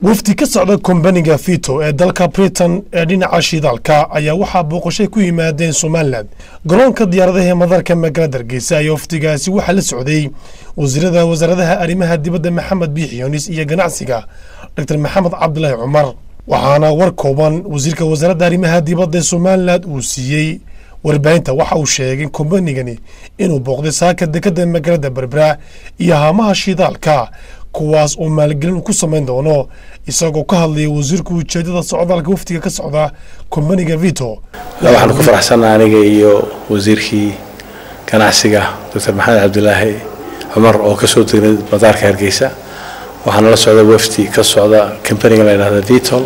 Wafdi ka socda kombaniga Vitol ee dalka Britain ee dhinaca shidaalka ayaa waxaa booqashay ku yimaadeen Somaliland. Garoonka diyaaradaha ee madarka magaalada Hargeysa ayaa wafdigaasi waxaa la socday wasiirada wasaaradaha arrimaha dibadda Maxamed Biixi Yunis iyo ganacsiga Dr Maxamed Cabdilaahi Cumar. Waxaana war kooban wasiirka wasaaradda arrimaha dibadda ee Somaliland uu siiyey warbaahinta. Waxa uu sheegay kombanigani inuu booqday saaka dekada magaalada Berbera iyo haamaha shidaalka, kuwaas oo maalgelin ku samayn doono. Isagoo ka hadlaya wasiirku ujeedada socdaalka wafdiga ka socda kombaniga Vitol: Waxaan ku faraxsannaha aniga iyo wasiirkii ganacsiga Dr Maxamed Cabdilaahi Cumar oo kasoo degnay madaarka Hargeysa. Waxaana la socda wafdi ka socda companiga la yidhahda Vitol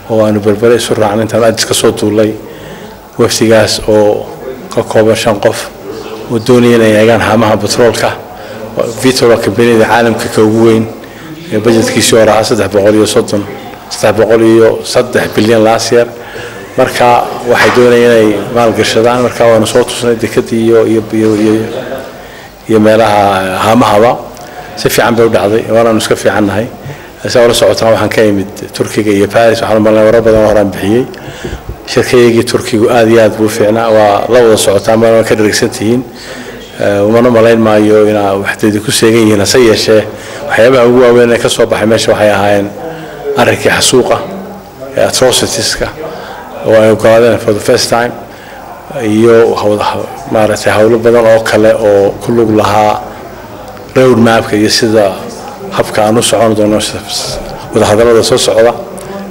oo aanu Berbere isu raacnay intaan Addis ka soo duulay. Wafdigaas oo ka kooban shan qof oo doonaya inay eegaan haamaha batroolka. Vitol waa kambaniyada caalamka ka ugu weyn ee budgetkiisii hore ahaa 330, 303 bilyan last year. Marka waxay doonayeen inay maalgashadaan. Marka waanu soo tusnay dekadii iyo meelaha haamahaba. Si fiican bay u dhacday, waanaanu iska fiicannahay. Saa ula socotaan, waxaan ka imid Turkiga iyo Paris. Waxaan u malnay warar badan oo horaan bixiyey. Shirkaygii Turkigu aad iyo aad buu fiicnaa, waa la wada socotaan, waana ka dhergsan tihiin. Umana malayn maayo inaa waxdeedi ku seegan yihiin. Hase yeeshee, waxyaabaha ugu waaweyn ee ka soo baxay meesha waxay ahaayeen arrinkii xasuuqa ee atrocitieska oo ay ogolaadeen for the first time, iyo maaragtay howlo badan oo kale oo ku lug lahaa road mapka iyo sida habka aan u socon doono wadahadallada soo socda.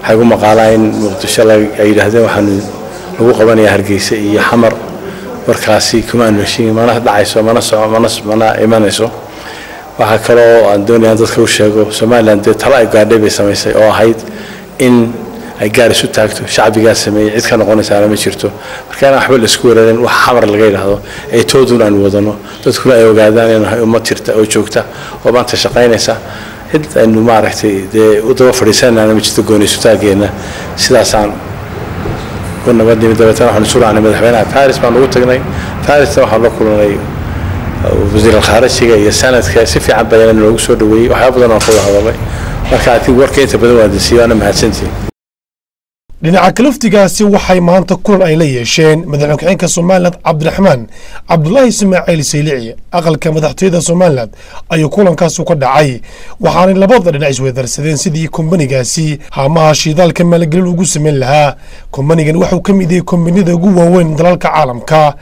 Waxay ugu maqaalaa in Muqdisho ay yidhaahdeen waxaanu lagu qabanayaa Hargeysa iyo Xamar. Warkaasi kuma aanu heshiin, mana dhacayso, mana soco, mana imanayso. Waxaa kaloo aan doonaya dadka u sheego, Somaliland dee talo ay gaadhay bay samaysay oo ahayd in ay gaar isu taagto. Shacbigaa sameeyey, cid ka noqonaysaana ma jirto. Marka inaan waxba la isku weerarin wax Xamar laga yidhaahdo ee toodun aan wadano, dadkuna ay ogaadaan inaan nahay ummad jirta oo joogta oo maanta shaqaynaysa. Cid aynu maaragtay dee u daba fadhiisanana ma jirto. Gooni isutaageenna sidaasaan ku nabadnimi. Dabeetana waxaan isu raacnay madaxweynaha, Paris baan ugu tagnay. Parisna waxaan la kulanay wasiir alkhaarijiga iyo sanadka. Si fiican badan loogu soo dhaweeyey, waxyaaba badan oo ka wada hadalay. Marka I warka inta badan waa dasiiyo, waana mahadsantihin. Dhinaca kale, wafdigaasi waxay maanta kulan ay la yeesheen madaxweyne ku-xigeenka Somaliland Cabdiraxmaan Cabdulaahi Ismaaciil Saylici. Aqalka madaxtooyada Somaliland ayuu kulankaasu ka dhacay, waxaanay labada dhinac isweydaarsadeen sidii kombanigaasi haamaha shidaalka maalgelin ugu samayn lahaa. Kombanigan waxuu ka mid yahay kombaniyada ugu waaweyn dalalka caalamka.